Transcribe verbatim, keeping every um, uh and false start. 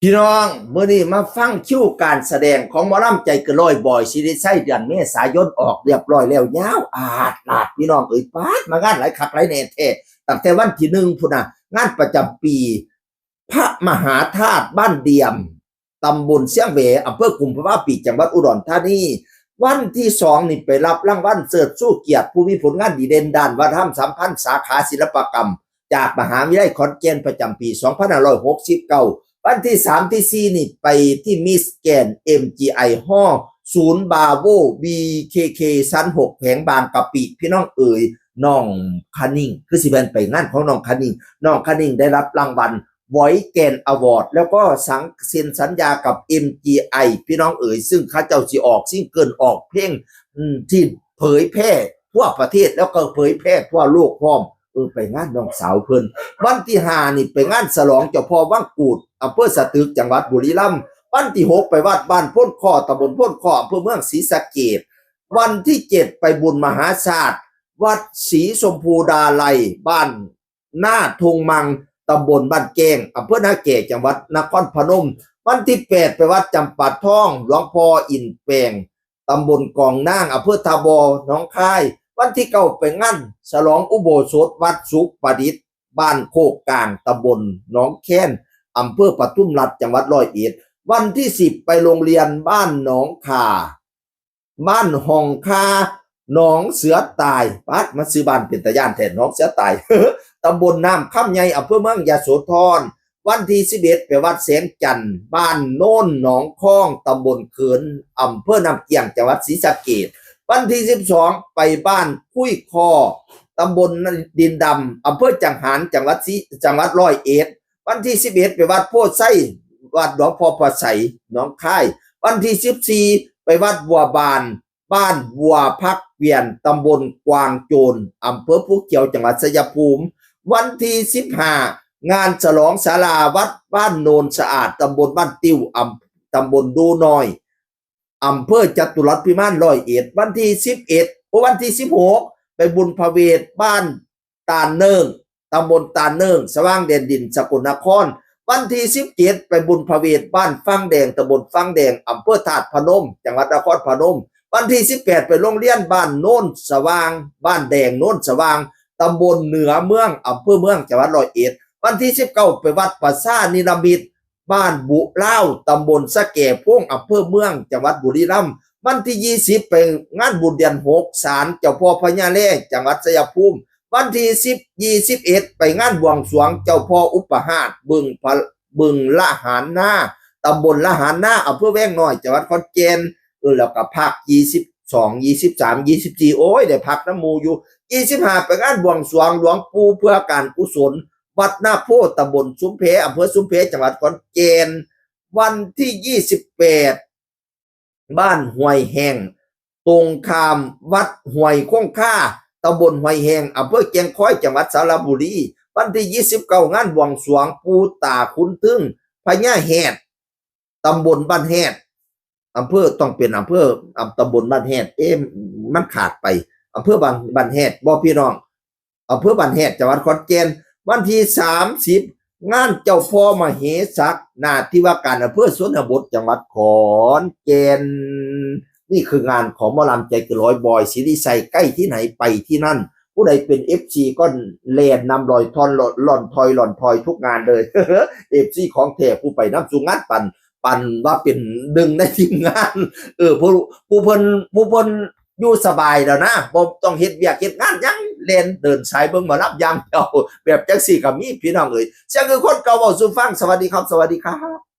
พี่น้อง มื้อนี้มาฟังคิวการแสดงของหมอลำใจเกินร้อย บอย ศิริชัย เดือนเมษายนออกเรียบร้อยแล้ว ยาวอาดลาด พี่น้องเอ้ย ป๊าด มางานหลายคักหลายแน่แท้ ตั้งแต่วันที่หนึ่งพุ้นนะ งานประจำปี พระมหาธาตุบ้านเดียม ตำบลเสียงแหว อำเภอกุมภาวะปี จังหวัดอุดรธานี วันที่สองนี่ไปรับรางวัลเชิดชูเกียรติผู้มีผลงานดีเด่นด้านวัฒนธรรมสัมพันธ์สาขาศิลปกรรม จากมหาวิทยาลัยขอนแก่นประจำปี สองพันห้าร้อยหกสิบเก้า วันที่สามที่สี่นี่ไปที่มิสแกรนด์ เอ็มจีไอ ฮอลล์ ศูนย์บราโว วีเคเค ชั้นหก แขวงบางกะปิ พี่น้องเอ๋ย น้องคะนิ่ง คือสิแม่นไปงานของน้องคะนิ่ง น้องคะนิ่งได้รับรางวัล Voice Grand Award แล้วก็สัง เซ็นสัญญากับ เอ็มจีไอ พี่น้องเอ๋ย ซึ่งเขาเจ้าสิออกซิงเกิล ออกเพลง อืม ที่เผยแพร่ทั่วประเทศ แล้วก็เผยแพร่ทั่วโลกพร้อม เออ ไปงานน้องสาวเพิ่น วันที่ห้านี่ไปงานฉลองเจ้าพ่อวังกูด อำเภอสตึก จังหวัดบุรีรัมย์ วันที่หกไปวัดบ้านโพนคอ ตำบลโพนคอ อำเภอเมืองศรีสะเกษ วันที่เจ็ดไปบุญมหาชาติ วัดศรีชมพูดาลัย บ้านนาทงมัง ตำบลบ้านแกง อำเภอนาแก จังหวัดนครพนม วันที่แปดไปวัดจำปาทอง หลวงพ่ออินแปง ตำบลกองนาง อำเภอท่าบ่อ หนองคาย วันที่เก้าไปงานฉลองอุโบสถวัดสุขประดิษฐ์ บ้านโคกกลาง ตำบลหนองแคน อำเภอปทุมราช จังหวัดร้อยเอ็ด วันที่สิบไปโรงเรียนบ้านหนองข่า บ้านหองคา หนองเสือตาย ป๊าด มาชื่อบ้านเป็นตาย้านแท้ หนองเสือตาย ตำบลน้ำคำใหญ่ อำเภอเมืองยโสธร วันที่สิบเอ็ดไปวัดแสงจันทน์ บ้านโนนหนองคอง ตำบลเขิน อำเภอน้ำเกี้ยง จังหวัดศรีสะเกษ วันที่สิบสองไปบ้านคุยคอ ตำบลดินดำ อำเภอจังหาร จังหวัดศรี จังหวัดร้อยเอ็ด วันที่สิบเอ็ดไปวัดโพธิ์ไซ วัดหลวงพ่อพระไสย หนองคาย วันที่สิบสี่ไปวัดบัวบาน บ้านบัวผักเกวียน ตำบลกวางโจน อำเภอภูเขียว จังหวัดชัยภูมิ วันที่สิบห้างานฉลองศาลาวัดบ้านโนนสะอาด ตำบลบ้านติ้ว อำ ตำบลดูน้อย อำเภอจตุรัสพิมาน ร้อยเอ็ด วันที่สิบเอ็ด โอ้ วันที่สิบหกไปบุญพระเวทบ้านตาลเนิง ตำบลตาลเนิง สว่างแดนดิน สกลนคร วันที่สิบเจ็ดไปบุญพระเวทบ้านฟังแดง ตำบลฟังแดง อำเภอธาตุพนม จังหวัดนครพนม วันที่สิบแปดไปโรงเรียนบ้านโนนสว่าง บ้านแดงโนนสว่าง ตำบลเหนือเมือง อำเภอเมือง จังหวัดร้อยเอ็ด วันที่สิบเก้าไปวัดประชานิรมิต บ้านบุเล่าว ตำบลสะแก่โพง อำเภอเมือง จังหวัดบุรีรัมย์ วันที่ยี่สิบไปงานบุญเดือนหก ศาลเจ้าพ่อพญาแล จังหวัดชัยภูมิ วันที่สิบ ยี่สิบเอ็ดไปงานบวงสรวงเจ้าพ่ออุปราช บึงพะ บึงละหานนา ตำบลละหานนา อำเภอแวงน้อย จังหวัดขอนแก่น เออ แล้วก็พัก ยี่สิบสอง ยี่สิบสาม ยี่สิบสี่ โอ้ย ได้พักนำหมู่อยู่ ยี่สิบห้าไปงานบวงสรวงหลวงปู่เพื่อการกุศล วัดนาโพธิ์ ตำบลชุมแพ อำเภอชุมแพ จังหวัดขอนแก่น วันที่ยี่สิบแปด บ้านห้วยแห้ง ตรงข้ามวัดห้วยคงคา ตำบลห้วยแห้ง อำเภอแก่งคอย จังหวัดสระบุรี วันที่ยี่สิบเก้างานบวงสรวงปู่ตาขุนทึง พญาแฮด ตำบลบ้านแฮด อำเภอ ต้องเป็นอำเภอ อำ ตำบลบ้านแฮด เอ๊ะ มันขาดไป อำเภอบ้าน บ้านแฮดบ่พี่น้อง อำเภอบ้านแฮด จังหวัดขอนแก่น วันที่สามสิบงานเจ้าพ่อมเหสัก หน้าที่ว่าการอำเภอชนบท จังหวัดขอนแก่น นี่คืองานของหมอลำใจเกินร้อย บอย ศิริชัย ใกล้ที่ไหนไปที่นั่น ผู้ใดเป็นเอฟซีก็แล่นนำลอยทอน ล่อนทอยล่อนทอยทุกงานเลย เอฟซีของแท้ ผู้ไปนำสู่งานปัน ปันว่าเป็นหนึ่งในทีมงาน เออ ผู้ ผู้เพิ่น ผู้เพิ่นอยู่สบายแล้วนะ บ่ต้องเฮ็ดเวียกเฮ็ดงานหยัง แล่นเดินสายเบิ่งหมอลำอย่างเดียว แบบจังซี่ก็มีพี่น้องเอ้ย เสียงคือคนเก่าเว้าสู่ฟัง สวัสดีครับ สวัสดีครับ